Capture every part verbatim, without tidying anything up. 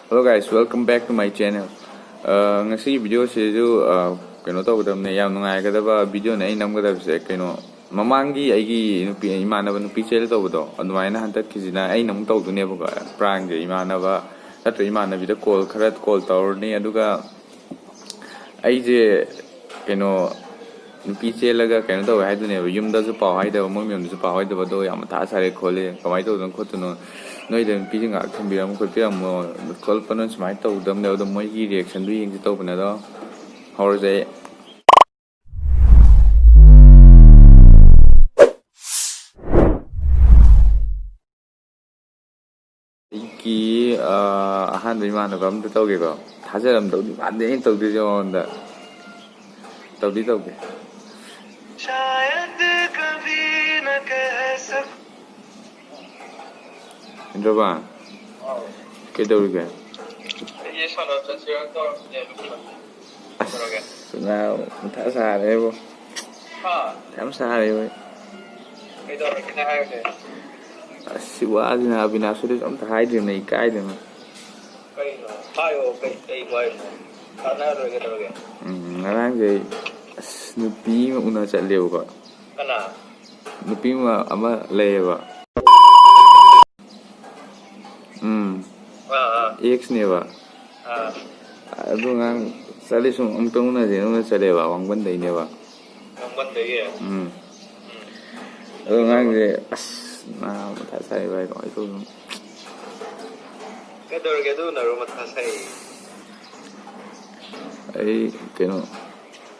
Hello guys, welcome back to my channel. ꯑ, ꯉꯁꯤꯒꯤ ꯚꯤꯗꯤꯑꯣꯁꯤꯁꯨ, ꯑ, ꯀꯩꯅꯣ ꯇꯧꯒꯗꯕꯅꯦ, ꯌꯥꯝ ꯅꯨꯡꯉꯥꯏꯒꯗꯕ ꯚꯤꯗꯤꯑꯣꯅꯦ ꯑꯩ ꯅꯝꯒꯗꯕꯁꯦ꯫ ꯀꯩꯅꯣ, ꯃꯃꯥꯡꯒꯤ ꯑꯩꯒꯤ ꯅꯨꯄꯤ, ꯏꯃꯥꯟꯅꯕ ꯅꯨꯄꯤ ꯆꯦꯜꯂꯦ ꯇꯧꯕꯗꯣ, ꯑꯗꯨꯃꯥꯏꯅ ꯍꯟꯗꯛꯀꯤꯁꯤꯅ ꯑꯩꯅ ꯑꯃꯨꯛ ꯇꯧꯗꯣꯏꯅꯦꯕꯀꯣ꯫ ꯄ꯭ꯔꯥꯡꯁꯦ ꯏꯃꯥꯟꯅꯕ ꯅꯠꯇ꯭ꯔ ꯏꯃꯥꯟꯅꯕꯤꯗ ꯀꯣꯜ ꯈꯔ ꯀꯣꯜ ꯇꯧꯔꯅꯤ, ꯑꯗꯨꯒ ꯑꯩꯁꯦ ꯀꯩꯅꯣ, ꯅꯨꯄꯤ ꯆꯦꯜꯂꯒ ꯀꯩꯅꯣ ꯇꯧꯋꯦ ꯍꯥꯏꯗꯨꯅꯦꯕ, ꯌꯨꯝꯗꯁꯨ ꯄꯥꯎ ꯍꯥꯏꯗꯕ, ꯃꯣꯏ ꯃꯌꯨꯝꯗꯁꯨ ꯄꯥꯎ ꯍꯥꯏꯗꯕ, ꯑꯗꯣ ꯌꯥꯝ ꯃꯊꯥ ꯁꯥꯔꯦ ꯈꯣꯠꯂꯦ, ꯀꯃꯥꯏꯅ ꯇꯧꯗꯣꯏꯅꯣ ꯈꯣꯠꯇꯣꯏꯅꯣ, ꯅꯣꯏꯗ ꯅꯨꯄꯤꯁꯤ ꯉꯥꯏꯍꯥꯛ ꯊꯝꯕꯤꯔꯝꯃꯣ ꯈꯣꯠꯄꯤꯔꯝꯃꯣ, ꯈꯣꯠꯄꯅꯣ ꯁꯨꯃꯥꯏꯅ ꯇꯧꯒꯗꯕꯅꯦꯕ꯫ ꯑꯗꯣ ꯃꯣꯏꯒꯤ ꯔꯤꯌꯦꯛꯁꯟꯗꯨ ꯌꯦꯡꯁꯤ ꯇꯧꯕꯅꯦ꯫ ꯑꯗꯣ ꯍꯧꯔꯁꯦ ꯑꯩ꯫ ꯑꯩꯒꯤ, ꯑ, ꯑꯍꯥꯟꯕ ꯏꯃꯥꯟꯅꯕ ꯑꯝꯗ ꯇꯧꯒꯦꯀꯣ꯫ ꯊꯥꯖꯔꯝꯗꯧꯗꯤ ꯃꯥꯟꯗꯦ ꯑꯩꯅ ꯇꯧꯗꯣꯏꯁꯦ ꯃꯉꯣꯟꯗ꯫ ꯇꯧꯗꯤ ꯇꯧꯒꯦ꯫ शायद कभी न कह सकूं। ꯏꯟꯗ꯭ꯔꯕꯥꯟ, ꯀꯩꯗꯧꯔꯤꯒꯦ? ꯑꯩꯁꯦ ꯁꯥꯟꯅꯕ ꯆꯠꯁꯤꯔꯥ ꯇꯧꯔꯝꯕꯅꯦ, ꯑꯗꯨ ꯈꯪꯗꯦ꯫ ꯀꯩꯗꯧꯔꯒꯦ? ꯑꯁ, ꯅꯥꯕ, ꯃꯊꯥ ꯁꯥꯔꯦꯕꯣ꯫ ꯍꯥ? ꯌꯥꯝ ꯁꯥꯔꯦꯕꯣ꯫ ꯀꯩꯗꯧꯔꯒꯦ ꯅꯪ ꯍꯥꯏꯔꯤꯁꯦ? ꯑꯁ, ꯁꯤ ꯋꯥꯁꯤꯅ ꯑꯕꯤꯅꯥꯁꯁꯨ ꯑꯝꯇ ꯍꯥꯏꯗ꯭ꯔꯤꯕꯅꯦ, ꯏꯀꯥꯏꯗꯅ꯫ ꯀꯩꯅꯣ? ꯍꯥꯏꯌꯣ, ꯀꯩ, ꯀꯩ ꯋꯥꯔꯤꯅꯣ? ꯇꯥꯟꯅꯔ ꯂꯣꯏꯔꯦ, ꯀꯩꯗꯧꯔꯒꯦ? ꯎꯝ, ꯉꯔꯥꯡꯁꯦ ꯑꯩ, ꯑꯁ, ꯅꯨꯄꯤ ꯑꯃ ꯎꯅ ꯆꯠꯂꯦꯕꯀꯣ꯫ ꯀꯅꯥ? ꯅꯨꯄꯤ ꯑꯃ, ꯑꯃ ꯂꯩꯌꯦꯕ꯫ ꯎꯝ꯫ ꯑꯥ, ꯑꯥ꯫ ꯑꯦꯛꯁꯅꯦꯕ꯫ ꯑꯥ꯫ ꯑꯗꯨ ꯉꯔꯥꯡ ꯆꯠꯂꯦ, ꯁꯨꯝ ꯑꯃꯨꯛꯇꯪ ꯎꯅꯁꯦꯅ ꯎꯅ ꯆꯠꯂꯦꯕ, ꯋꯥꯡꯕꯟꯗꯩꯅꯦꯕ꯫ ꯋꯥꯡꯕꯟꯗꯒꯤ? ꯎꯝ꯫ ꯎꯝ꯫ ꯑꯗꯣ ꯉꯔꯥꯡꯁꯦ, ꯑꯁ, ꯅꯥꯕ ꯃꯊꯥ ꯁꯥꯏ ꯚꯥꯏ, ꯀꯃꯥꯏꯅ ꯇꯧꯗꯣꯏꯅꯣ? ꯀꯩꯗꯧꯔꯒꯦ ꯑꯗꯨ ꯎꯅꯔꯨ ꯃꯊꯥ ꯁꯥꯏ? ꯑꯩ ꯀꯩꯅꯣ,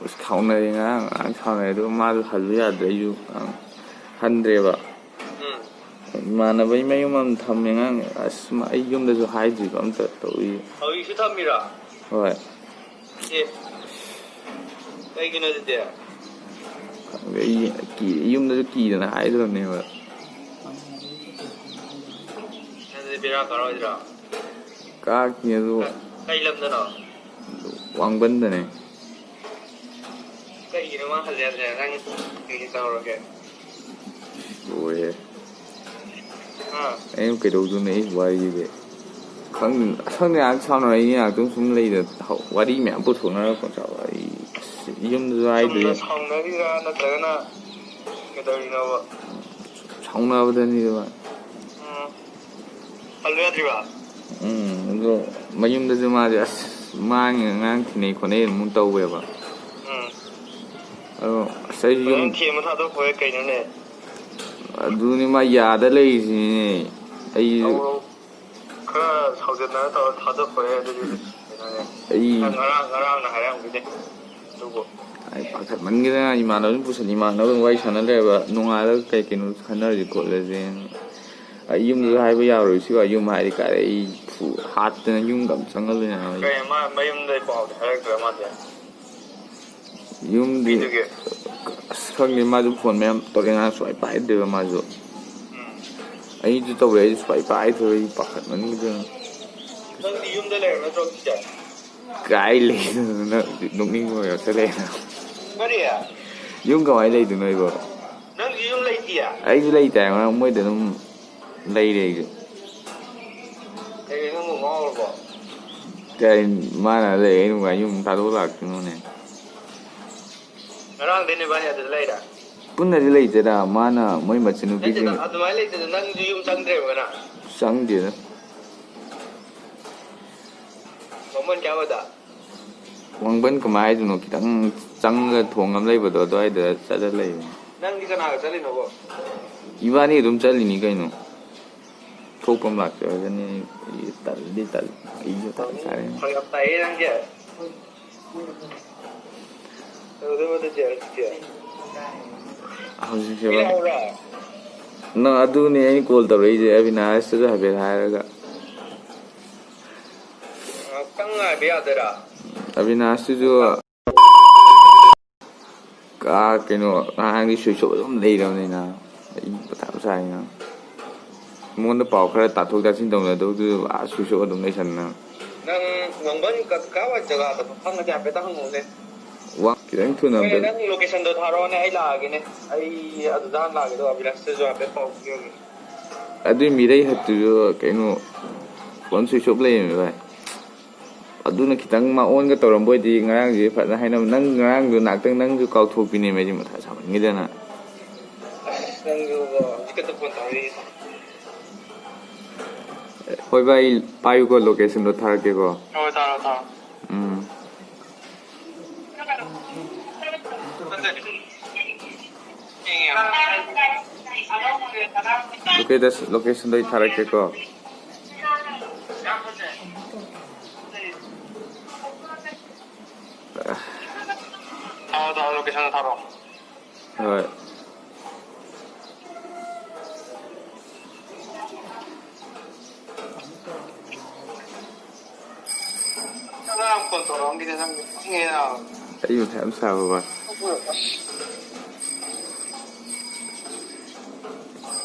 ꯑꯁ, ꯁꯥꯎꯅꯔꯦ ꯉꯔꯥꯡ, ꯉꯔꯥꯡ ꯁꯥꯎꯅꯔꯦ, ꯑꯗꯨꯒ ꯃꯥꯁꯨ ꯍꯜꯂꯨ ꯌꯥꯗ꯭ꯔꯦ, ꯑꯩꯁꯨ, ꯑ, ꯍꯟꯗ꯭ꯔꯦꯕ꯫ ꯎꯝ꯫ ꯏꯃꯥꯟꯅꯕꯒꯤ ꯃꯌꯨꯝ ꯑꯃ ꯊꯝꯃꯦ ꯉꯔꯥꯡ, ꯑꯁ, ꯃꯥ, ꯑꯩ ꯌꯨꯝꯗꯁꯨ ꯍꯥꯏꯗ꯭ꯔꯤꯕ ꯑꯝꯇ ꯇꯧꯔꯤ꯫ ꯍꯧꯖꯤꯛꯁꯨ ꯊꯝꯃꯤꯔꯣ? ꯍꯣꯏ꯫ ꯑꯦ꯫ ꯀꯩꯒꯤꯅꯣ ꯑꯗꯨꯗꯤ? ꯈꯪꯗꯦ, ꯑꯩ ꯀꯤ-, ꯌꯨꯝꯗꯁꯨ ꯀꯤꯗꯅ ꯍꯥꯏꯗ꯭ꯔꯕꯅꯦꯕ꯫ ꯑꯗꯨꯗꯤ ꯕꯦꯔꯥ ꯀꯥꯔꯣꯏꯗ꯭ꯔꯣ? ꯀꯥꯔꯛꯇꯦ ꯑꯗꯨ꯫ ꯀ-, ꯀꯩ ꯂꯝꯗꯅꯣ? ꯋꯥꯡꯕꯟꯗꯅꯦ꯫ ꯀꯩꯒꯤꯅꯣ ꯃꯥ ꯍꯜꯂꯦ ꯍꯜꯂꯦ? ꯅꯪ ꯀꯩ ꯇꯧꯔꯒꯦ? ꯂꯣꯏꯔꯦ꯫ ꯍꯥ? ꯑꯩꯅ ꯀꯩꯗꯧꯗꯣꯏꯅꯣ ꯑꯩ ꯋꯥꯔꯤꯁꯤꯗꯤ? ꯈꯪꯗꯦ, ꯉꯥꯏꯍꯥꯛ ꯁꯥꯎꯅꯔꯛꯏꯅꯤ, ꯉꯥꯏꯍꯥꯛꯇꯪ ꯁꯨꯝ ꯂꯩꯗ꯫ ꯍꯧ-, ꯋꯥꯔꯤ ꯃꯌꯥꯝ ꯄꯨꯊꯣꯛꯅꯔꯛꯄ ꯆꯥꯎ꯫ ꯑꯩ ꯑꯁ, ꯌꯨꯝꯗꯁꯨ ꯍꯥꯏꯗ꯭ꯔꯤ꯫ ꯆꯨꯝꯅ ꯁꯥꯎꯅꯔꯤꯔꯥ ꯅꯠꯇ꯭ꯔꯒꯅ ꯀꯩꯗꯧꯔꯤꯅꯣꯕ? ꯁꯥꯎꯅꯕꯗꯅꯤꯗ ꯚꯥꯏ꯫ ꯎꯝ꯫ ꯍꯜꯂꯨ ꯌꯥꯗ꯭ꯔꯤꯕ? ꯎꯝ, ꯑꯗꯣ ꯃꯌꯨꯝꯗꯁꯨ ꯃꯥꯁꯦ ꯑꯁ, ꯃꯥꯒꯤ ꯑꯉꯥꯡ ꯊꯤꯅꯩ ꯈꯣꯠꯅꯩ ꯑꯃꯨꯛ ꯇꯧꯋꯦꯕ꯫ ꯎꯝ꯫ ꯑꯗꯣ ꯑꯁ, ꯑꯩꯁꯨ ꯌꯨꯝ ꯅꯪ ꯊꯦꯝꯕ ꯊꯥꯗꯣꯛꯈꯣꯍꯦ ꯀꯩꯅꯣꯅꯦ? ꯑꯗꯨꯅꯤ ꯃꯥ ꯌꯥꯗ ꯂꯩꯔꯤꯁꯤꯅꯤꯅꯦ꯫ ꯑꯩꯁꯨ ꯑꯧ, ꯈꯔ ꯁꯥꯎꯖꯟꯅꯔ ꯇꯧꯔ ꯊꯥꯗꯣꯛꯈꯣꯍꯦ ꯑꯗꯨꯗꯤ꯫ ꯀꯩꯅꯣꯅꯦ? ꯑꯩ ꯅꯪ ꯉꯔꯥꯡ, ꯉꯔꯥꯡꯅ ꯍꯥꯏꯔꯝꯈꯤꯅꯦ ꯑꯗꯨꯕꯨ꯫ ꯑꯩ ꯄꯥꯈꯠꯃꯟꯒꯤꯗꯅ ꯏꯃꯥꯟꯅꯕ ꯄꯨꯁꯟ-, ꯏꯃꯥꯟꯅꯕ ꯋꯥꯔꯤ ꯁꯥꯟꯅ ꯂꯩꯔꯕ, ꯅꯣꯡꯉꯥꯜꯂꯒ ꯀꯩ ꯀꯩꯅꯣ ꯈꯟꯅꯔꯁꯤ ꯈꯣꯠꯂꯁꯦꯅ꯫ ꯑꯩ ꯌꯨꯝꯗꯁꯨ ꯎꯝ꯫ ꯍꯥꯏꯕ ꯌꯥꯔꯣꯏ, ꯁꯤꯕꯨ ꯌꯨꯝ ꯍꯥꯏꯔꯗꯤ ꯀꯥꯏꯗꯩ ꯑꯩ ꯐꯨ-, ꯍꯥꯠꯇꯅ ꯌꯨꯝꯒ ꯑꯝ ꯆꯪꯍꯜꯂꯣꯏ ꯍꯥꯏꯕ ꯑꯩ꯫ ꯀꯩ ꯃꯥ ꯃꯌꯨꯝꯗꯩ ꯄꯥꯎꯗꯤ ꯍꯥꯏꯔꯛꯇ꯭ꯔ ꯃꯥꯗꯤ? ꯌꯨꯝꯗꯤ ꯅꯨꯄꯤꯗꯨꯒꯤ? ꯑꯁ, ꯈꯪꯗꯦ, ꯃꯥꯁꯨ ꯐꯣꯟ ꯃꯌꯥꯝ ꯇꯧꯔꯛꯑꯦ, ꯉꯔꯥꯡ ꯁꯨꯡꯄꯥꯏ ꯄꯥꯏꯗꯦꯕ ꯃꯥꯁꯨ꯫ ꯎꯝ꯫ ꯑꯩꯁꯨ ꯇꯧꯔꯦ, ꯑꯩꯁꯨ ꯁꯨꯡꯄꯥꯏ ꯄꯥꯏꯗ꯭ꯔꯦ, ꯑꯩ ꯄꯥꯈꯠꯃꯟꯒꯤꯗꯅ꯫ ꯅꯪꯗꯤ ꯌꯨꯝꯗ ꯂꯩꯔꯕ ꯅꯠꯇ꯭ꯔꯣ ꯍꯧꯖꯤꯛꯁꯦ? ꯀꯥꯏ ꯂꯩꯗꯣꯏꯅꯣ, ꯅꯪ ꯅꯣꯛꯅꯤꯡꯕ ꯑꯃ ꯌꯥꯎꯁꯜꯂꯛꯑꯦ꯫ ꯀꯔꯤ? ꯌꯨꯝ ꯀꯃꯥꯏꯅ ꯂꯩꯗꯣꯏꯅꯣ ꯑꯩꯕꯣ? ꯅꯪꯁꯨ ꯌꯨꯝ ꯂꯩꯇꯤꯌꯦ? ꯑꯩꯁꯨ ꯂꯩꯇꯦ ꯍꯥꯏꯕ, ꯃꯣꯏꯗ ꯑꯗꯨꯝ ꯂꯩꯔꯦ ꯑꯩꯁꯨ꯫ ꯀꯩ ꯅꯪꯕꯨ ꯉꯥꯎꯔꯕꯣ? ꯀꯩ ꯃꯥꯅ ꯂꯩ, ꯑꯩꯅ ꯀꯃꯥꯏꯅ ꯌꯨꯝ ꯊꯥꯗꯣꯛꯑ ꯂꯥꯛꯇꯣꯏꯅꯣꯅꯦ? ꯉꯔꯥꯡꯗꯩ ꯅꯣꯏꯕꯥꯅꯤ ꯑꯗꯨꯗ ꯂꯩꯔꯦ? ꯄꯨꯟꯅꯗꯤ ꯂꯩꯇꯦꯗ, ꯃꯥꯅ ꯃꯣꯏ ꯃꯆꯟꯅꯨꯄꯤꯁꯤꯡ ꯅꯠꯇꯦꯗ, ꯑꯗꯨꯃꯥꯏꯅ ꯂꯩꯇꯦꯗ, ꯅꯪꯁꯨ ꯌꯨꯝ ꯆꯪꯗ꯭ꯔꯦꯕ ꯉꯔꯥꯡ? ꯆꯪꯗꯦꯗ꯫ ꯕꯥꯃꯣꯟ ꯀꯌꯥ ꯍꯣꯏꯗ? ꯋꯥꯡꯕꯟ ꯀꯃꯥꯏ ꯍꯥꯏꯗꯣꯏꯅꯣ? ꯈꯤꯇꯪ ꯆꯪꯉꯒ ꯊꯣꯡ ꯑꯃ ꯂꯩꯕꯗꯣ, ꯑꯗꯨꯋꯥꯏꯗ ꯆꯠꯂ ꯂꯩꯕꯅꯤ꯫ ꯅꯪꯗꯤ ꯀꯅꯥꯒ ꯆꯠꯂꯤꯅꯣꯕ? ꯏꯕꯥꯅꯤ ꯑꯗꯨꯝ ꯆꯠꯂꯤꯅꯤ ꯀꯩꯅꯣ꯫ ꯊꯣꯛꯄ ꯑꯃ ꯂꯥꯛꯆꯔꯖꯅꯤ꯫ ꯑꯩ ꯇꯜꯂꯤ, ꯇꯜꯂꯤ꯫ ꯑꯩꯁꯨ ꯇꯜꯂꯤ ꯁꯥꯔꯦ꯫ ꯐꯔꯛ ꯌꯥꯝ ꯇꯥꯏꯌꯦ ꯅꯪꯁꯦ꯫ ꯇꯧꯗꯣꯏꯕ ꯑꯗꯨꯗꯤ ꯍꯧꯖꯤꯛꯇꯤ꯫ ꯍꯧꯖꯤꯛꯁꯦ ꯑꯩ ꯚꯥꯏ꯫ ꯂꯥꯛꯎꯔꯣ? ꯅꯪ ꯑꯗꯨꯅꯦ ꯑꯩꯅ ꯀꯣꯜ ꯇꯧꯔꯛꯏꯁꯦ, ꯑꯕꯤꯅꯥꯁꯇꯁꯨ ꯍꯥꯏꯐꯦꯠ ꯍꯥꯏꯔꯒ꯫ ꯉꯥꯛꯇꯪ ꯉꯥꯏꯕ ꯌꯥꯗꯣꯏꯔꯥ? ꯑꯕꯤꯅꯥꯁꯇꯨꯁꯨ ꯀꯥ-, ꯀꯩꯅꯣ, ꯉꯔꯥꯡꯗꯤ ꯁ꯭ꯋꯤꯆ ꯑꯣꯐ ꯑꯗꯨꯝ ꯂꯩꯔꯕꯅꯤꯅ ꯑꯩ ꯃꯊꯥ ꯁꯥꯏꯅ꯫ ꯃꯉꯣꯟꯗ ꯄꯥꯎ ꯈꯔ ꯇꯥꯊꯣꯛ ꯇꯥꯁꯤꯟ ꯇꯧꯅꯗꯧꯗꯨ ꯑꯥ ꯁ꯭ꯋꯤꯆ ꯑꯣꯐ ꯑꯗꯨꯝ ꯂꯩꯁꯟꯅ꯫ ꯅꯪ ꯋꯥꯡꯕꯟ ꯀ-, ꯀꯥꯏꯋꯥꯏ ꯖꯒꯥꯗꯅꯣ ꯈꯪꯉꯗꯤ ꯍꯥꯏꯐꯦꯠꯇ ꯍꯪꯉꯛꯎꯅꯦ꯫ ꯋꯥ-, ꯈꯤꯇꯪ ꯊꯨꯅ ꯍꯣꯏ, ꯑꯝꯇ ꯅꯪ ꯂꯣꯀꯦꯁꯟꯗꯣ ꯊꯥꯔꯛꯑꯣꯅꯦ, ꯑꯩ ꯂꯥꯛꯑꯒꯦꯅꯦ꯫ ꯑꯩ ꯑꯗꯨꯗ ꯍꯥꯟꯅ ꯂꯥꯛꯑꯒꯦ, ꯑꯗꯨꯒ ꯑꯕꯤꯅꯥꯁꯇꯁꯨ ꯍꯥꯏꯐꯦꯠ ꯄꯥꯎ ꯄꯤꯈ꯭ꯔꯒꯦ꯫ ꯑꯗꯨꯏ ꯃꯤꯔꯩ ꯍꯠꯇꯨꯁꯨ ꯀꯩꯅꯣ, ꯐꯣꯟ ꯁ꯭ꯋꯤꯆ ꯑꯣꯐ ꯂꯩꯔꯝꯃꯦ ꯚꯥꯏ꯫ ꯑꯗꯨꯅ ꯈꯤꯇꯪ ꯃꯥ ꯑꯣꯟꯒ ꯇꯧꯔꯝꯕ ꯑꯣꯏꯗꯤ ꯉꯔꯥꯡꯁꯦ ꯐꯖꯅ ꯍꯥꯏꯅꯕ꯫ ꯅꯪ ꯉꯔꯥꯡꯗꯣ ꯉꯥꯛꯇꯪ ꯅꯪꯁꯨ ꯀꯥꯎꯊꯣꯛꯄꯤꯅꯦꯕ, ꯑꯩꯗꯤ ꯃꯊꯥ ꯁꯥꯃꯟꯈꯤꯗꯅ꯫ ꯅꯪꯁꯨ ꯍꯧꯖꯤꯛ ꯈꯛꯇ ꯐꯣꯟ ꯇꯧꯔꯛꯏ꯫ ꯍꯣꯏ ꯚꯥꯏ, ꯑꯩ ꯄꯥꯏꯌꯨꯀꯣ, ꯂꯣꯀꯦꯁꯟꯗꯣ ꯊꯥꯔꯛꯀꯦꯀꯣ꯫ ꯍꯣꯏ, ꯊꯥꯔꯣ, ꯊꯥꯔꯣ꯫ ꯎꯝ꯫ ꯂꯣꯀꯦꯁꯟꯗꯣ ꯑꯩ ꯊꯥꯔꯛꯀꯦꯀꯣ꯫ ꯊꯥꯔꯣ, ꯊꯥꯔꯣ, ꯂꯣꯀꯦꯁꯟꯗꯣ ꯊꯥꯔꯣ꯫ ꯍꯣꯏ꯫ ꯑꯉꯥꯡ ꯐꯣꯟ ꯇꯧꯔꯛꯑꯝꯒꯦ ꯅꯪ ꯄꯪꯉꯦ ꯅꯥꯕ꯫ ꯑꯩ ꯃꯊꯥ ꯌꯥꯝ ꯁꯥꯕ ꯚꯥꯏ꯫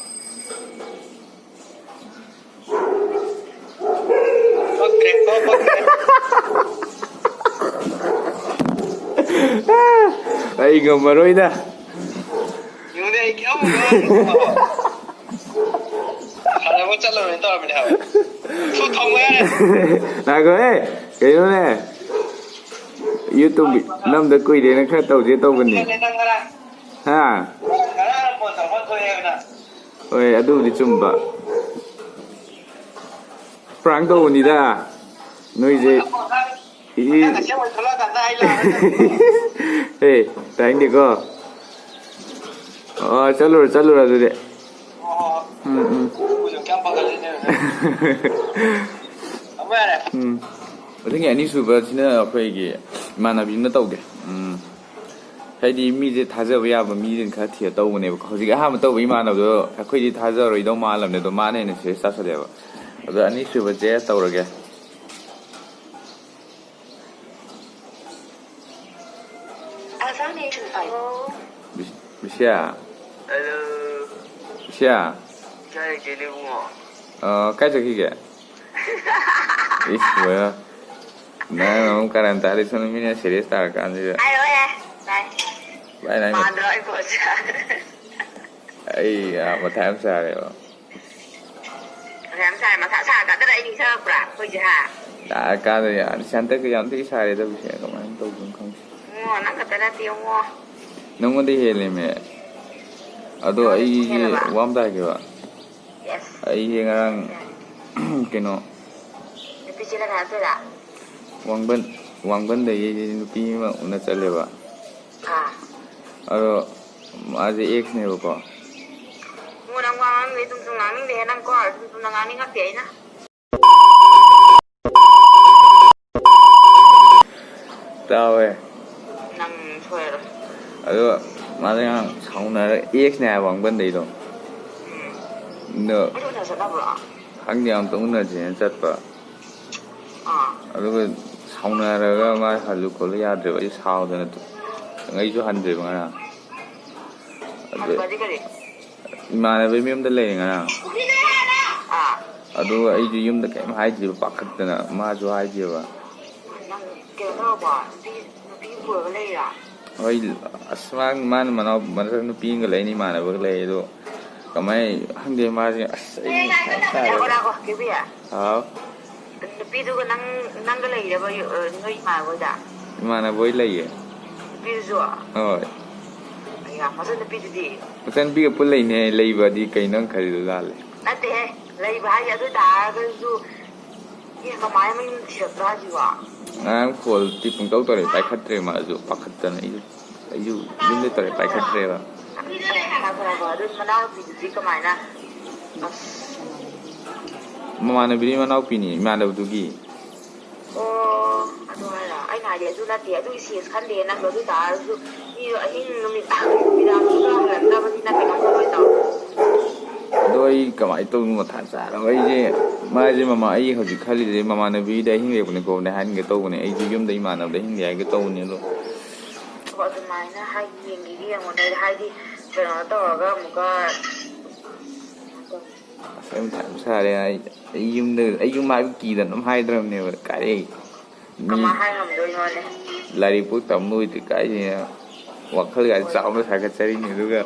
ꯄꯛꯇ꯭ꯔꯦ, ꯀꯣ, ꯄꯛꯇ꯭ꯔꯦ꯫ ꯑꯩ ꯉꯝꯃꯔꯣꯏꯗ꯫ ꯌꯦꯡꯉꯨꯅꯦ, ꯑꯩ ꯀꯌꯥꯝ ꯋꯥꯔꯤꯅꯣ꯫ ꯁꯥꯟꯅꯕ ꯆꯠꯂꯔꯣꯏ ꯇꯧꯔꯝꯃꯤꯅꯦ ꯍꯥꯏꯕ꯫ ꯊꯨ ꯊꯝꯃꯣ ꯌꯥꯔꯦ꯫ ꯉꯥꯏꯈꯣꯍꯦ, ꯀꯩꯅꯣꯅꯦ? YouTube ꯅꯝꯗ ꯀꯨꯏꯔꯦꯅ ꯈꯔ ꯇꯧꯁꯦ ꯇꯧꯕꯅꯤ꯫ ꯅꯪ ꯉꯔꯥꯡ, ꯍꯥ? ꯉꯔꯥꯡ ꯐꯣꯟ ꯇꯧꯔꯛꯄ ꯊꯣꯛꯑꯦ ꯍꯥꯏꯕ ꯅꯪ꯫ ꯍꯣꯏ, ꯑꯗꯨꯕꯨꯗꯤ ꯆꯨꯝꯕ꯫ ꯄ꯭ꯔꯥꯡ ꯇꯧꯕꯅꯤꯗ꯫ ꯅꯣꯏꯁꯦ꯫ ꯏ-, ꯅꯪ ꯑꯁꯦꯡꯕ ꯊꯣꯛꯂꯛꯑꯀꯥꯟꯗ ꯑꯩ ꯂꯥꯛꯑꯒ ꯑꯦ, ꯇꯥꯏꯅꯤꯡꯗꯦꯀꯣ꯫ ꯑꯣ, ꯆꯠꯂꯨꯔꯣ, ꯆꯠꯂꯨꯔꯣ ꯑꯗꯨꯗꯤ꯫ ꯍꯣꯏ, ꯍꯣꯏ, ꯍꯣꯏ꯫ ꯎꯝ, ꯎꯝ꯫ ꯎꯄꯨꯁꯨ ꯀꯌꯥꯝ ꯄꯥꯈꯠꯂꯤꯅꯦ ꯍꯧꯖꯤꯛ꯫ ꯊꯝꯃꯣ ꯌꯥꯔꯦ꯫ ꯎꯝ꯫ ꯑꯗꯨꯒꯤ ꯑꯅꯤꯁꯨꯕꯁꯤꯅ ꯑꯩꯈꯣꯏꯒꯤ ꯏꯃꯥꯟꯅꯕꯤꯅ ꯇꯧꯒꯦ꯫ ꯎꯝ꯫ ꯍꯥꯏꯗꯤ ꯃꯤꯁꯦ ꯊꯥꯖꯕ ꯌꯥꯕ ꯃꯤꯁꯤꯡ ꯈꯔ ꯊꯤꯔ ꯇꯧꯕꯅꯦꯕꯀꯣ꯫ ꯍꯧꯖꯤꯛꯀꯤ ꯑꯍꯥꯟꯕ ꯇꯧꯕ ꯏꯃꯥꯟꯅꯕꯗꯣ ꯑꯩꯈꯣꯏꯗꯤ ꯊꯥꯖꯔꯣꯏꯗꯧ ꯃꯥꯜꯂꯝꯅꯦ, ꯑꯗꯣ ꯃꯥꯅ ꯍꯦꯟꯅ ꯁꯤꯔꯤꯌꯁ ꯇꯥꯁꯜꯂꯦꯕ꯫ ꯑꯗꯣ ꯑꯅꯤꯁꯨꯕꯁꯦ ꯇꯧꯔꯒꯦ꯫ ꯕꯤꯁ-, ꯕꯤꯁꯤꯌꯥ꯫ ꯍꯜꯂꯣ꯫ ꯕꯤꯁꯤꯌꯥ꯫ ꯀꯥꯏ ꯂꯩꯒꯦ ꯏꯕꯨꯡꯉꯣ? ꯑ, ꯀꯥꯏ ꯆꯠꯈꯤꯒꯦ? ꯏꯁ, ꯂꯣꯏꯔꯦ꯫ ꯅꯪ ꯑꯃꯨꯛ ꯀꯔꯟ ꯇꯥꯔꯤ, ꯁꯣꯝꯗ ꯃꯤꯅ ꯁꯤꯔꯤꯌꯁ ꯇꯥꯔꯀꯥꯟꯁꯤꯗ꯫ ꯍꯥꯏꯔꯣꯏꯍꯦ, ꯚꯥꯏ꯫ ꯚꯥꯏ, ꯅꯪ ꯃꯥꯟꯗ꯭ꯔꯣ ꯑꯩ ꯄꯣꯠꯁꯦ? ꯑꯩ, ꯑ, ꯃꯊꯥ ꯌꯥꯝ ꯁꯥꯔꯦꯕ꯫ ꯃꯊꯥ ꯌꯥꯝ ꯁꯥꯏ, ꯃꯊꯥ ꯁꯥ ꯀꯥꯟꯗ ꯑꯩ ꯅꯤꯡꯁꯤꯡꯉꯛꯄ꯭ꯔꯥ ꯑꯩꯈꯣꯏꯁꯦ, ꯍꯥ? ꯌꯥꯔꯀꯥꯟꯗ ꯌꯥꯔꯦ꯫ ꯁꯤ ꯍꯟꯗꯛꯀ ꯌꯥꯝ ꯊꯤ ꯁꯥꯔꯦꯗ ꯕꯤꯁꯦ, ꯀꯃꯥꯏꯅ ꯇꯧꯗꯣꯏꯅꯣ ꯈꯪꯗꯦ꯫ ꯏꯉꯣ, ꯅꯪ ꯈꯛꯇ ꯅꯠꯇꯦ, ꯏꯉꯣ꯫ ꯅꯪꯉꯣꯟꯗ ꯍꯦꯜꯂꯦꯃꯦ꯫ ꯑꯗꯣ ꯅꯪꯉꯣꯟꯗ ꯑꯩꯁꯦ ꯍꯦꯜꯂꯕ? ꯋꯥ ꯑꯃ ꯇꯥꯒꯦꯕ꯫ Yes꯫ ꯑꯩꯁꯦ ꯉꯔꯥꯡ ꯀꯩꯅꯣ, ꯅꯨꯄꯤ ꯆꯦꯜꯂꯒ ꯍꯥꯏꯔꯛꯇꯣꯏꯔꯥ? ꯋꯥꯡꯕꯟ, ꯋꯥꯡꯕꯟꯗꯒꯤ ꯑꯩꯁꯦ ꯅꯨꯄꯤ ꯑꯃ ꯎꯅ ꯆꯠꯂꯦꯕ꯫ ꯑꯥ꯫ ꯑꯗꯣ ꯃꯥꯁꯦ ꯑꯦꯛꯁꯅꯦꯕꯀꯣ꯫ ꯏꯉꯣ, ꯅꯪ ꯋꯥ ꯉꯥꯡꯅꯤꯡꯗꯦ, ꯆꯨꯝ ꯆꯨꯝ ꯉꯥꯡꯅꯤꯡꯗꯦꯍꯦ, ꯅꯪ ꯀꯣ, ꯆꯨꯝ ꯆꯨꯝꯅ ꯉꯥꯡꯅꯤꯡꯉꯛꯇꯦ ꯑꯩꯅ꯫ ꯇꯥꯎꯋꯦ꯫ ꯅꯪ ꯁꯣꯏꯔꯣꯏ꯫ ꯑꯗꯣ ꯃꯥꯁꯦ ꯉꯔꯥꯡ ꯁꯥꯎꯅꯔ, ꯑꯦꯛꯁꯅꯦ ꯍꯥꯏꯕ ꯋꯥꯡꯕꯟꯗꯩꯗꯣ꯫ ꯎꯝ꯫ ꯑꯗꯣ ꯑꯩ ꯎꯅ ꯆꯠꯅꯕ꯭ꯔꯣ? ꯈꯪꯗꯦ, ꯑꯝꯇ ꯎꯅꯁꯦꯅ ꯆꯠꯄ꯫ ꯑꯥ꯫ ꯑꯗꯨꯒ ꯁꯥꯎꯅꯔꯒ ꯃꯥ ꯍꯜꯂꯨ ꯈꯣꯠꯂꯨ ꯌꯥꯗ꯭ꯔꯦꯕ, ꯑꯩ ꯁꯥꯎꯗꯅ ꯇꯨ-, ꯑꯩꯁꯨ ꯍꯟꯗ꯭ꯔꯦꯕ ꯉꯔꯥꯡ꯫ ꯑꯗꯨ ꯍꯟꯕꯗꯤ ꯀꯔꯤ? ꯏꯃꯥꯟꯅꯕꯒꯤ ꯃꯌꯨꯝꯗ ꯂꯩꯔꯦ ꯉꯔꯥꯡ꯫ ꯑꯥ꯫ ꯑꯗꯨꯒ ꯑꯩꯁꯨ ꯌꯨꯝꯗ ꯀꯩꯝ ꯍꯥꯏꯗ꯭ꯔꯤꯕ, ꯄꯥꯈꯠꯇꯅ, ꯃꯥꯁꯨ ꯍꯥꯏꯗꯦꯕ꯫ ꯅꯪ ꯀꯩꯅꯣ ꯇꯧꯔꯕꯣ? ꯅꯨꯄꯤ, ꯅꯨꯄꯤ ꯄꯨꯔꯒ ꯂꯩꯔꯤꯔꯥ? ꯍꯣꯏ, ꯑꯁ, ꯃꯥ, ꯃꯥꯅ ꯃꯅꯥꯎ, ꯃꯆꯟꯅꯨꯄꯤ ꯑꯃꯒ ꯂꯩꯅꯤ, ꯏꯃꯥꯟꯅꯕꯒ ꯂꯩ, ꯑꯗꯣ ꯀꯃꯥꯏ ꯈꯪꯗꯦ, ꯃꯥꯁꯦ, ꯑꯁ, ꯑꯩ ꯃꯊꯥ ꯌꯥꯝ ꯁꯥꯔꯦꯗ꯫ ꯉꯥꯏꯈꯣ, ꯉꯥꯏꯈꯣ, ꯀꯦꯕꯤ꯫ ꯍꯥꯎ꯫ ꯅꯨꯄꯤꯗꯨꯒ ꯅꯪ, ꯅꯪꯒ ꯂꯩꯔꯕ, ꯑ, ꯅꯣꯏ ꯏꯃꯥꯟꯅꯕ ꯍꯣꯏꯗ? ꯏꯃꯥꯟꯅꯕ ꯍꯣꯏ ꯂꯩꯌꯦ꯫ ꯅꯨꯄꯤꯗꯨꯁꯨ? ꯍꯣꯏ꯫ ꯑꯌꯥ, ꯃꯆꯟꯅꯨꯄꯤꯗꯨꯗꯤ? ꯃꯆꯟꯅꯨꯄꯤꯒ ꯄꯨꯟ ꯂꯩꯅꯦ, ꯂꯩꯕꯗꯤ ꯀꯩꯅꯣ ꯅꯪ ꯈꯜꯂꯤꯗꯣ ꯂꯥꯜꯂꯦ꯫ ꯅꯠꯇꯦꯍꯦ, ꯂꯩꯕ ꯍꯥꯏꯁꯦ ꯑꯗꯨ ꯇꯥꯔꯒꯁꯨ, ꯑꯦ, ꯀꯃꯥꯏꯅ ꯃꯌꯨꯝ ꯊꯤꯔꯛꯇ꯭ꯔꯥ ꯍꯥꯏꯁꯤꯕꯣ? ꯉꯔꯥꯡ ꯐꯣꯟꯗꯤ ꯄꯨꯡꯇꯧ ꯇꯧꯔꯦ, ꯄꯥꯏꯈꯠꯇ꯭ꯔꯦ ꯃꯥꯁꯨ, ꯄꯥꯈꯠꯇꯅ꯫ ꯑꯩꯁꯨ, ꯑꯩꯁꯨ ꯌꯨꯝꯗ ꯇꯧꯔꯦ, ꯄꯥꯏꯈꯠꯇ꯭ꯔꯦꯕ꯫ ꯉꯥꯏꯈꯣ, ꯉꯥꯏꯈꯣ, ꯑꯗꯨ ꯃꯅꯥꯎꯅꯨꯄꯤꯗꯨꯗꯤ ꯀꯃꯥꯏꯅ? ꯑꯁ꯫ ꯃꯃꯥꯟꯅꯕꯤꯒꯤ ꯃꯅꯥꯎꯄꯤꯅꯤ, ꯏꯃꯥꯟꯅꯕꯗꯨꯒꯤ꯫ ꯑꯣ, ꯑꯗꯨ ꯍꯥꯏꯔ? ꯑꯩꯅ ꯍꯥꯏꯗꯤ ꯑꯗꯨ ꯅꯠꯇꯦ, ꯑꯗꯨꯒꯤ ꯁꯦꯟꯁ ꯈꯟꯗꯦ ꯅꯪꯗꯣ꯫ ꯑꯗꯨ ꯑꯣꯏ ꯇꯥꯔꯁꯨ ꯃꯤꯗꯣ ꯑꯍꯤꯡ ꯅꯨꯃꯤꯗꯥꯡ ꯅꯨꯃꯤꯗꯥꯡꯗꯨꯗ ꯍꯜꯂꯛꯅꯕꯅꯤꯅ ꯀꯩꯅꯣ ꯇꯧꯔꯣꯏꯗ꯭ꯔꯣ? ꯑꯗꯣ ꯑꯩ ꯀꯃꯥꯏꯅ ꯇꯧꯅꯣ ꯃꯊꯥ ꯁꯥꯔꯕ ꯑꯩꯁꯦ꯫ ꯃꯥꯁꯦ ꯃꯃꯥ-, ꯑꯩ ꯍꯧꯖꯤꯛ ꯈꯜꯂꯤꯁꯦ ꯃꯃꯥꯟꯅꯕꯤꯗ ꯑꯍꯤꯡ ꯂꯦꯛꯄꯅꯤꯀꯣꯅꯦ ꯍꯥꯏꯍꯟꯒꯦ ꯇꯧꯕꯅꯦ꯫ ꯑꯩꯁꯦ ꯌꯨꯝꯗ ꯏꯃꯥꯟꯅꯕꯗ ꯑꯍꯤꯡ ꯂꯦꯛ ꯍꯥꯏꯒꯦ ꯇꯧꯕꯅꯦ ꯑꯗꯣ꯫ ꯑꯣ, ꯑꯗꯨꯃꯥꯏꯅ ꯍꯥꯏ-, ꯌꯦꯡꯒꯦ ꯌꯦꯡꯉꯣꯅꯦ꯫ ꯍꯥꯏꯗꯤ ꯀꯩꯅꯣ ꯇꯧꯔꯒ ꯑꯃꯨꯛꯀ ꯑꯁ, ꯑꯩ ꯃꯊꯥ ꯌꯥꯝ ꯁꯥꯔꯦ꯫ ꯑꯩ, ꯑꯩ ꯌꯨꯝꯗ, ꯑꯩ ꯌꯨꯝ ꯍꯥꯏꯕ ꯀꯤꯗꯅ ꯑꯗꯨꯝ ꯍꯥꯏꯗ꯭ꯔꯕꯅꯦꯕ꯫ ꯀꯥꯏꯗꯩ ꯃꯤ ꯀꯃꯥꯏ ꯍꯥꯏ ꯉꯝꯗꯣꯏꯅꯣꯅꯦ? ꯂꯥꯏꯔꯤꯛꯄꯨ ꯇꯝ ꯂꯣꯏꯗ꯭ꯔꯤ ꯀꯥꯏꯗꯩꯅꯣ? ꯋꯥꯈꯜꯒ ꯍꯣꯏ꯫ ꯆꯥꯎꯅ ꯁꯥꯒꯠꯆꯔꯤꯅꯤ, ꯑꯗꯨꯒ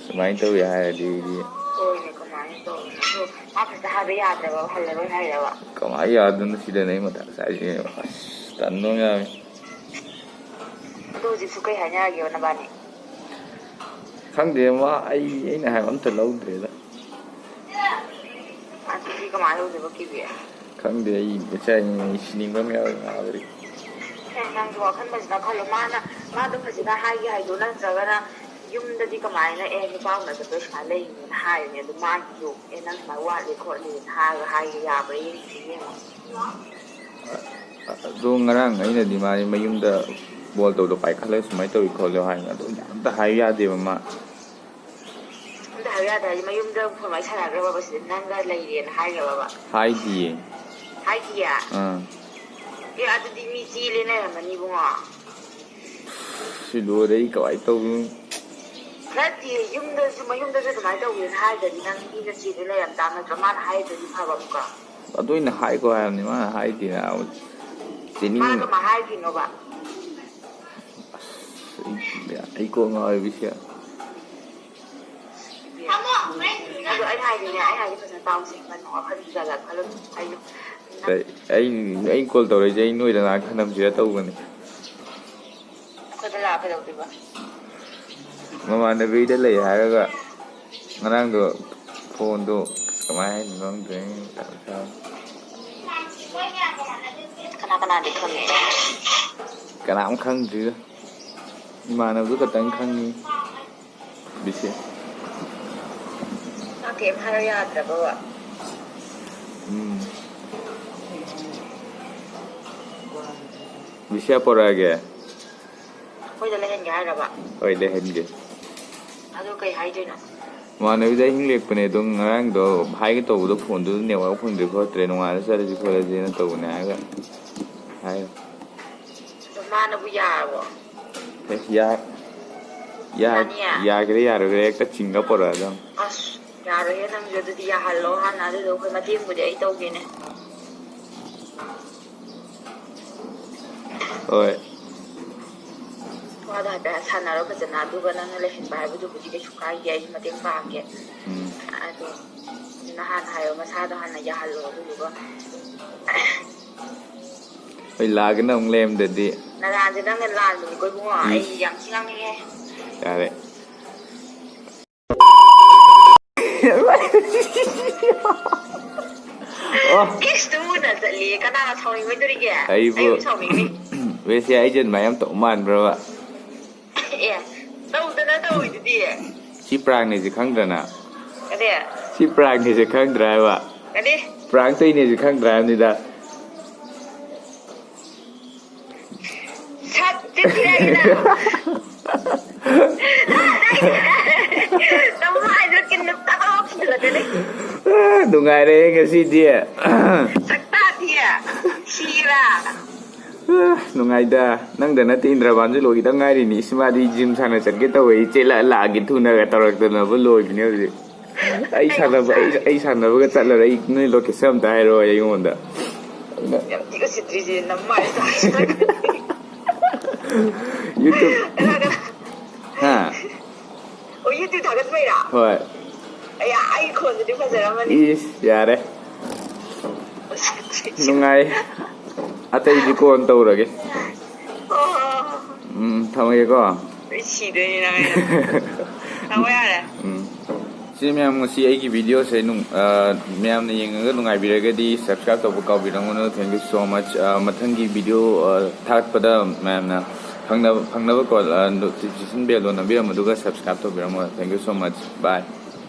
ꯁꯨꯃꯥꯏꯅ ꯇꯧꯋꯤ ꯍꯥꯏꯔꯗꯤ ꯑꯩꯗꯤ ꯍꯣꯏꯅꯦ, ꯀꯃꯥꯏꯅ? ꯇꯧꯕꯅꯦ꯫ ꯑꯗꯣ ꯃꯥ ꯐꯖꯅ ꯍꯥꯏꯕ ꯌꯥꯗ꯭ꯔꯕ, ꯍꯜꯂꯔꯣꯏ ꯍꯥꯏꯔꯕ? ꯀꯃꯥꯏꯅ ꯌꯥꯗꯣꯏꯅꯣ? ꯁꯤꯗꯅꯦ ꯑꯩ ꯃꯊꯥ ꯁꯥꯏꯁꯦ꯫ ꯑꯁ, ꯇꯟꯗꯧ ꯌꯥꯝꯃꯤ꯫ ꯑꯗꯣ ꯍꯧꯖꯤꯛꯁꯨ ꯀꯩ ꯍꯥꯏꯅꯔꯒꯦꯕ ꯅꯕꯥꯅꯤ? ꯈꯪꯗꯦ, ꯃꯥ, ꯑꯩ ꯑꯩꯅ ꯍꯥꯏꯕ ꯑꯝꯇ ꯂꯧꯗ꯭ꯔꯦꯗ꯫ ꯑꯗꯨꯗꯤ ꯀꯃꯥꯏꯅ ꯇꯧꯗꯣꯏꯕ ꯀꯤꯕꯤ? ꯈꯪꯗꯦ, ꯑꯩ ꯏꯆꯥ ꯑꯩ ꯁꯤꯅꯤꯡꯕ ꯑꯃ ꯌꯥꯎꯔꯦ ꯃꯥ ꯍꯧꯖꯤꯛ꯫ ꯍꯦ, ꯅꯪꯁꯨ ꯋꯥꯈꯜ ꯐꯖꯅ ꯈꯜꯂꯣ꯫ ꯃꯥꯅ, ꯃꯥꯗꯣ ꯐꯖꯅ ꯍꯥꯏꯒꯦ ꯍꯥꯏꯗꯣ, ꯅꯠꯇ꯭ꯔꯒꯅ ꯌꯨꯝꯗꯗꯤ ꯀꯃꯥꯏꯅ, "ꯑꯦ, ꯅꯨꯄꯥ ꯎꯅ ꯆꯠꯄ ꯁꯨꯃꯥꯏꯅ ꯂꯩꯔꯤꯅꯦꯅ" ꯍꯥꯏꯔꯤꯅꯦ? ꯑꯗꯨ ꯃꯥꯒꯤꯁꯨ, "ꯑꯦ, ꯅꯪ ꯁꯨꯃꯥꯏꯅ ꯋꯥꯠꯂꯤ ꯈꯣꯠꯂꯤꯅ" ꯍꯥꯏꯔꯒ ꯍꯥꯏꯒꯦ ꯌꯥꯕ꯭ꯔꯥ ꯌꯦꯡꯁꯤ ꯌꯦꯡꯉꯣ꯫ ꯑꯗꯣ ꯉꯔꯥꯡ ꯑꯩꯅꯗꯤ ꯃꯥꯗꯤ ꯃꯌꯨꯝꯗ ꯕꯣꯜ ꯇꯧꯗꯣ ꯄꯥꯏꯈꯠꯂꯒ ꯁꯨꯃꯥꯏꯅ ꯇꯧꯏ ꯈꯣꯠꯂꯦ ꯍꯥꯏꯅ, ꯑꯗꯣ ꯑꯝꯇ ꯍꯥꯏ ꯌꯥꯗꯦꯕ ꯃꯥ꯫ ꯑꯝꯇ ꯍꯥꯏꯕ ꯌꯥꯗꯦ ꯍꯥꯏꯗꯤ, ꯃꯌꯨꯝꯗ ꯐꯣꯟ ꯋꯥꯔꯤ ꯁꯥꯟꯅꯈ꯭ꯔꯕꯕ ꯁꯤꯗ ꯅꯪꯒ ꯂꯩꯔꯦꯅ ꯍꯥꯏꯈ꯭ꯔꯕꯕ? ꯍꯥꯏꯗꯤꯌꯦ꯫ ꯍꯥꯏꯗꯤꯌꯦ? ꯑꯥ꯫ ꯑꯦ, ꯑꯗꯨꯗꯤ ꯃꯤ ꯆꯦꯜꯂꯦ ꯂꯩꯔꯝꯃꯅꯤ ꯏꯕꯨꯡꯉꯣ꯫ ꯁꯤ ꯂꯣꯏꯔꯦ, ꯑꯩ ꯀꯃꯥꯏꯅ ꯇꯧꯗꯣꯏꯅꯣ? ꯅꯠꯇꯦ, ꯌꯨꯝꯗꯁꯨ, ꯃꯌꯨꯝꯗꯁꯨ ꯑꯗꯨꯃꯥꯏꯅ ꯇꯧꯒꯦꯅ ꯍꯥꯏꯗ꯭ꯔꯗꯤ ꯅꯪ ꯃꯤꯒ ꯆꯦꯜꯂꯦ ꯂꯩꯔꯝ ꯇꯥꯕ ꯅꯠꯇ꯭ꯔꯣ? ꯃꯥꯅ ꯍꯥꯏꯗ꯭ꯔꯗꯤ ꯐꯕ ꯑꯃꯨꯛꯀ꯫ ꯑꯗꯨ ꯑꯩꯅ ꯍꯥꯏꯈꯣ ꯍꯥꯏꯕꯅꯤ, ꯃꯥꯅ ꯍꯥꯏꯗꯦ ꯍꯥꯏꯕ꯫ ꯆꯦꯅꯤꯡ-, ꯃꯥꯅ ꯀꯃꯥꯏ ꯍꯥꯏꯗ꯭ꯔꯤꯅꯣꯕ? ꯑꯁ, ꯑꯩ, ꯑꯩ ꯀꯣꯛ ꯉꯥꯎꯋꯦ ꯕꯤꯁꯦ꯫ ꯑꯗꯣ ꯑꯩꯅ ꯍꯥꯏꯗꯤꯅꯦ, ꯑꯩꯅ ꯍꯥꯏꯗꯤ ꯐꯖꯅ ꯇꯥꯎꯁꯦ, ꯀꯩꯅꯣ ꯋꯥꯈꯜ ꯖꯥꯠ ꯖꯥꯠ ꯈꯜꯂꯨꯅꯨ꯫ ꯑꯩꯗꯣ ꯑꯩ, ꯑꯩ ꯀꯣꯜ ꯇꯧꯔꯛꯏꯁꯦ ꯑꯩ ꯅꯣꯏꯗ ꯉꯥꯏꯍꯥꯛ ꯈꯟꯅꯁꯤꯔ ꯇꯧꯕꯅꯤ꯫ ꯑꯩꯈꯣꯏꯗ ꯂꯥꯛꯑ ꯀꯩꯗꯧꯗꯣꯏꯕ? ꯃꯃꯥꯟꯅꯕꯤꯗ ꯂꯩ ꯍꯥꯏꯔꯒ ꯉꯔꯥꯡꯗꯣ ꯐꯣꯟꯗꯣ ꯀꯃꯥꯏꯅ ꯍꯥꯏꯗꯣꯏꯅꯣ ꯈꯪꯗ꯭ꯔꯦ꯫ ꯀꯅꯥ ꯀꯅꯥꯗꯤ ꯈꯪꯉꯦ? ꯀꯅꯥꯝ ꯈꯪꯗ꯭ꯔꯤꯗ, ꯏꯃꯥꯟꯅꯕꯗꯨ ꯈꯛꯇꯪ ꯈꯪꯉꯤ꯫ ꯕꯤꯁꯦ꯫ ꯃꯥ ꯀꯩꯝ ꯍꯥꯏꯔ ꯌꯥꯗ꯭ꯔꯕꯕ? ꯎꯝ꯫ ꯕꯤꯁꯦ ꯄꯣꯔꯛꯑꯒꯦ꯫ ꯑꯩꯈꯣꯏꯗ ꯂꯩꯍꯟꯒꯦ ꯍꯥꯏꯔꯕ? ꯍꯣꯏ, ꯂꯩꯍꯟꯒꯦ꯫ ꯑꯗꯨ ꯀꯩ ꯍꯥꯏꯗꯣꯏꯅꯣ? ꯏꯃꯥꯟꯅꯕꯤꯗ ꯑꯍꯤꯡ ꯂꯦꯛꯄꯅꯦ, ꯑꯗꯣ ꯉꯔꯥꯡꯗꯣ ꯍꯥꯏꯒꯦ ꯇꯧꯕꯗꯣ ꯐꯣꯟꯗꯨꯗ ꯅꯦꯠꯋꯥꯛ ꯐꯪꯗ꯭ꯔꯦ ꯈꯣꯠꯇ꯭ꯔꯦ, ꯅꯣꯡꯉꯥꯜꯂ ꯆꯠꯂꯁꯤ ꯈꯣꯠꯂꯁꯤꯅ ꯇꯧꯕꯅꯦ ꯍꯥꯏꯔꯒ ꯍꯥꯏ꯫ ꯑꯗꯣ ꯃꯥꯅꯕꯨ ꯌꯥꯔꯕꯣ? ꯑꯦ, ꯌꯥ-, ꯌꯥ-, ꯌꯥꯅꯤꯌꯦ? ꯌꯥꯒꯦꯔꯥ ꯌꯥꯔꯣꯏꯒꯦꯔꯥ ꯍꯦꯛꯇ ꯆꯤꯡꯉ ꯄꯣꯔꯛꯑꯗꯝ꯫ ꯑꯁ, ꯌꯥꯔꯣꯏꯍꯦ ꯅꯪꯁꯨ, ꯑꯗꯨꯗꯤ ꯌꯥꯍꯜꯂꯣ ꯍꯥꯟꯅ, ꯑꯗꯨꯗꯣ ꯑꯩꯈꯣꯏ ꯃꯇꯦꯡꯕꯨꯗꯤ ꯑꯩ ꯇꯧꯒꯦꯅꯦ꯫ ꯍꯣꯏ꯫ ꯋꯥꯗꯣ ꯍꯥꯏꯐꯦꯠ ꯁꯥꯟꯅꯔꯣ ꯐꯖꯅ, ꯑꯗꯨꯒ ꯅꯪꯅ ꯂꯩꯍꯟꯕ ꯍꯥꯏꯕꯗꯨꯕꯨꯗꯤ ꯀꯩꯁꯨ ꯀꯥꯏꯗꯦ, ꯑꯩꯁꯨ ꯃꯇꯦꯡ ꯄꯥꯡꯒꯦ꯫ ꯎꯝ꯫ ꯑꯗꯣ ꯅꯍꯥꯟ ꯍꯥꯏꯌꯣ, ꯃꯁꯥꯗꯣ ꯍꯥꯟꯅ ꯌꯥꯍꯜꯂꯣ, ꯑꯗꯨꯗꯨꯒ ꯍꯣꯏ, ꯂꯥꯛꯑꯒꯅ ꯑꯃꯨꯛ ꯂꯩꯔꯝꯗꯗꯤ꯫ ꯅꯔꯥꯟꯁꯦ ꯅꯪꯅ ꯂꯥꯟꯕꯅꯤꯀꯣ ꯏꯕꯨꯡꯉꯣ꯫ ꯑꯩ ꯌꯥꯝ ꯊꯤ ꯉꯥꯡꯅꯤꯡꯉꯦ꯫ ꯌꯥꯔꯦ꯫ ꯑꯣ꯫ ꯀꯤꯁꯇꯨ ꯎꯅ ꯆꯠꯂꯦ꯫ ꯀꯅꯥꯅ ꯁꯥꯎꯅꯤꯡꯉꯣꯏꯗꯣꯔꯤꯒꯦ? ꯑꯩꯕꯨ ꯑꯩꯕꯨ ꯁꯥꯎꯅꯤꯡꯅꯤ꯫ ꯋꯦꯁꯦ ꯑꯩꯁꯦ ꯑꯗꯨꯃꯥꯏꯅ ꯌꯥꯝ ꯇꯧ ꯃꯥꯟꯕ꯭ꯔꯕ? ꯑꯦ, ꯇꯧꯗꯅ ꯇꯧꯔꯤꯗꯨꯗꯤ꯫ ꯁꯤ ꯄ꯭ꯔꯥꯡꯅꯦꯁꯦ ꯈꯪꯗ꯭ꯔꯅ? ꯀꯔꯤ? ꯁꯤ ꯄ꯭ꯔꯥꯡꯅꯦꯁꯦ ꯈꯪꯗ꯭ꯔꯥ ꯍꯥꯏꯕ? ꯀꯔꯤ? ꯄ꯭ꯔꯥꯡ ꯇꯧꯏꯅꯦꯁꯦ ꯈꯪꯗ꯭ꯔꯥ ꯍꯥꯏꯕꯅꯤꯗ꯫ ꯁꯛ ꯆꯤꯟꯊꯤꯔꯛꯏꯗ꯫ ꯅꯃꯥꯏꯗꯣ ꯀꯤꯟꯅ ꯇꯛ ꯐꯨꯜꯂꯛꯀꯅꯤ꯫ ꯑ, ꯅꯨꯡꯉꯥꯏꯔꯦ ꯉꯁꯤꯗꯤ꯫ ꯁꯛꯇꯥ ꯊꯤꯌꯦ꯫ ꯁꯤꯔꯥ꯫ ꯑ, ꯅꯨꯡꯉꯥꯏꯗ꯫ ꯅꯪꯗ ꯅꯠꯇꯦ, ꯏꯟꯗ꯭ꯔꯕꯥꯟꯁꯨ ꯂꯣꯏꯈꯤꯗ ꯉꯥꯏꯔꯤꯅꯤ꯫ ꯏꯁ, ꯃꯥꯗꯤ ꯖꯤꯝ ꯁꯥꯟꯅ ꯆꯠꯀꯦ ꯇꯧꯋꯦ, ꯏꯆꯦ ꯂꯥꯛ-, ꯂꯥꯛꯑꯒꯦ ꯊꯨꯅꯒ ꯇꯧꯔꯛꯇꯅꯕ ꯂꯣꯏꯕꯅꯦ ꯍꯧꯖꯤꯛ꯫ ꯑꯩ ꯁꯥꯟꯅꯕ, ꯑꯩ, ꯑꯩ ꯁꯥꯟꯅꯕꯒ ꯆꯠꯂꯔ ꯑꯩ ꯅꯣꯏ ꯂꯣꯀꯦꯁꯟ ꯑꯝꯇ ꯍꯥꯏꯔꯛꯑꯣ ꯑꯩꯉꯣꯟꯗ꯫ ꯌꯥꯝ ꯊꯤ ꯎꯁꯤꯠꯇ꯭ꯔꯤꯁꯦ, ꯅꯃꯥꯏ ꯆꯥꯁꯤꯜꯂꯛꯀꯅꯤ꯫ ꯌꯨꯇ꯭ꯌꯨꯕ꯫ ꯀꯅꯥ, ꯀꯅꯥ? ꯍꯥ? ꯑꯣ, ꯌꯨꯇ꯭ꯌꯨꯕ ꯊꯥꯒꯠꯄꯩꯔꯥ? ꯍꯣꯏ꯫ ꯑꯌꯥ, ꯑꯩ ꯈꯣꯟꯗꯨꯗꯤ ꯐꯖꯔꯝꯃꯅꯤ꯫ ꯏꯁ, ꯌꯥꯔꯦ꯫ ꯎꯁꯤꯠꯇ꯭ꯔꯤꯁꯦ꯫ ꯅꯨꯡꯉꯥꯏ꯫ ꯑꯇꯩꯗꯤ ꯀꯣꯟ ꯇꯧꯔꯒꯦ꯫ ꯑꯣ꯫ ꯎꯝ, ꯊꯝꯃꯒꯦꯀꯣ꯫ ꯑꯩ ꯁꯤꯗꯣꯏꯅꯤ ꯅꯪ ꯑꯩꯅ꯫ ꯊꯝꯃꯣ ꯌꯥꯔꯦ꯫ ꯎꯝ꯫ ꯁꯤ ꯃꯌꯥꯝ, ꯉꯁꯤ ꯑꯩꯒꯤ ꯚꯤꯗꯤꯑꯣꯁꯦ ꯅꯨꯡ-, ꯑ, ꯃꯌꯥꯝꯅ ꯌꯦꯡꯉꯒ ꯅꯨꯡꯉꯥꯏꯕꯤꯔꯒꯗꯤ subscribe ꯇꯧꯕ ꯀꯥꯎꯕꯤꯔꯝꯒꯅꯨ꯫ Thank you so much꯫ ꯑ, ꯃꯊꯪꯒꯤ ꯚꯤꯗꯤꯑꯣ, ꯑ, ꯊꯥꯒꯠꯄꯗ ꯃꯌꯥꯝꯅ ꯐꯪꯅꯕ, ꯐꯪꯅꯕꯀꯣ, ꯑ, notification bellꯗꯣ ꯅꯝꯕꯤꯔꯝꯃꯣ, ꯑꯗꯨꯒ subscribe ꯇꯧꯕꯤꯔꯝꯃꯣ꯫ Thank you so much꯫ Bye꯫